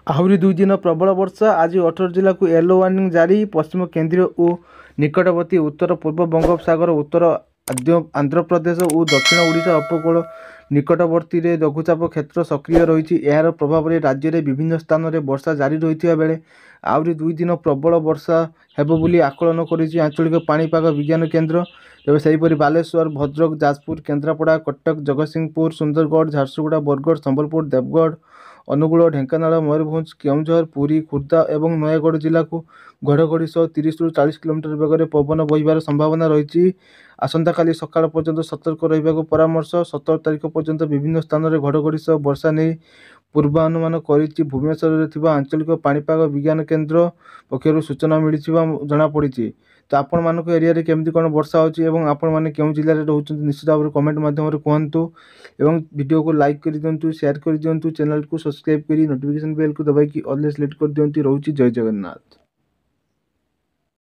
ଆହୁରି 2 ଦିନ ପ୍ରବଳ ବର୍ଷା। ଆଜି 18 ଜିଲ୍ଲାକୁ ୟେଲୋ ୱାର୍ଣ୍ଣିଂ ଜାରି। ପଶ୍ଚିମ କେନ୍ଦ୍ରୀୟ ଓ ନିକଟବର୍ତ୍ତୀ ଉତ୍ତର ପୂର୍ବ ବଙ୍ଗୋପସାଗର, ଉତ୍ତର ଆନ୍ଧ୍ରପ୍ରଦେଶ ଓ ଦକ୍ଷିଣ ଓଡ଼ିଶା ଉପକୂଳ ନିକଟବର୍ତ୍ତୀରେ ଲଘୁଚାପ କ୍ଷେତ୍ର ସକ୍ରିୟ ରହିଛି। ଏହାର ପ୍ରଭାବରେ ରାଜ୍ୟରେ ବିଭିନ୍ନ ସ୍ଥାନରେ ବର୍ଷା ଜାରି ରହିଥିବା ବେଳେ ଆହୁରି 2 ଦିନ ପ୍ରବଳ ବର୍ଷା ହେବ ବୋଲି ଆକଳନ କରିଛି ଆଞ୍ଚଳିକ ପାଣିପାଗ ବିଜ୍ଞାନ କେନ୍ଦ୍ର। ତେବେ ସେହିପରି ବାଲେଶ୍ୱର, ଭଦ୍ରକ, ଯାଜପୁର, କେନ୍ଦ୍ରାପଡ଼ା, କଟକ, ଜଗତସିଂହପୁର, ସୁନ୍ଦରଗଡ଼, ଝାରସୁଗୁଡ଼ା, ବରଗଡ଼, ସମ୍ବଲପୁର, ଦେବଗଡ଼, ଅନୁଗୁଳ, ଢେଙ୍କାନାଳ, ମୟୂରଭଞ୍ଜ, କେଉଁଝର, ପୁରୀ, ଖୋର୍ଦ୍ଧା ଏବଂ ନୟାଗଡ଼ ଜିଲ୍ଲାକୁ ଘଡ଼ଘଡ଼ି ସହ 30ରୁ 40 କିଲୋମିଟର ବେଗରେ ପବନ ବହିବାର ସମ୍ଭାବନା ରହିଛି। ଆସନ୍ତାକାଲି ସକାଳ ପର୍ଯ୍ୟନ୍ତ ସତର୍କ ରହିବାକୁ ପରାମର୍ଶ। 17 ତାରିଖ ପର୍ଯ୍ୟନ୍ତ ବିଭିନ୍ନ ସ୍ଥାନରେ ଘଡ଼ଘଡ଼ି ସହ ବର୍ଷା ନେଇ ପୂର୍ବାନୁମାନ କରିଛି ଭୁବନେଶ୍ୱରରେ ଥିବା ଆଞ୍ଚଳିକ ପାଣିପାଗ ବିଜ୍ଞାନ କେନ୍ଦ୍ର ପକ୍ଷରୁ ସୂଚନା ମିଳିଥିବା ଜଣାପଡ଼ିଛି। ତ ଆପଣମାନଙ୍କ ଏରିଆରେ କେମିତି କ'ଣ ବର୍ଷା ହେଉଛି ଏବଂ ଆପଣମାନେ କେଉଁ ଜିଲ୍ଲାରେ ରହୁଛନ୍ତି, ନିଶ୍ଚିତ ଭାବରେ କମେଣ୍ଟ ମାଧ୍ୟମରେ କୁହନ୍ତୁ ଏବଂ ଭିଡ଼ିଓକୁ ଲାଇକ୍ କରିଦିଅନ୍ତୁ, ସେୟାର କରିଦିଅନ୍ତୁ, ଚ୍ୟାନେଲକୁ ସବସ୍କ୍ରାଇବ୍ କରି ନୋଟିଫିକେସନ୍ ବେଲ୍କୁ ଦବାଇକି ଅଲ୍ରେ ସିଲେକ୍ଟ କରିଦିଅନ୍ତୁ। ରହୁଛି, ଜୟ ଜଗନ୍ନାଥ।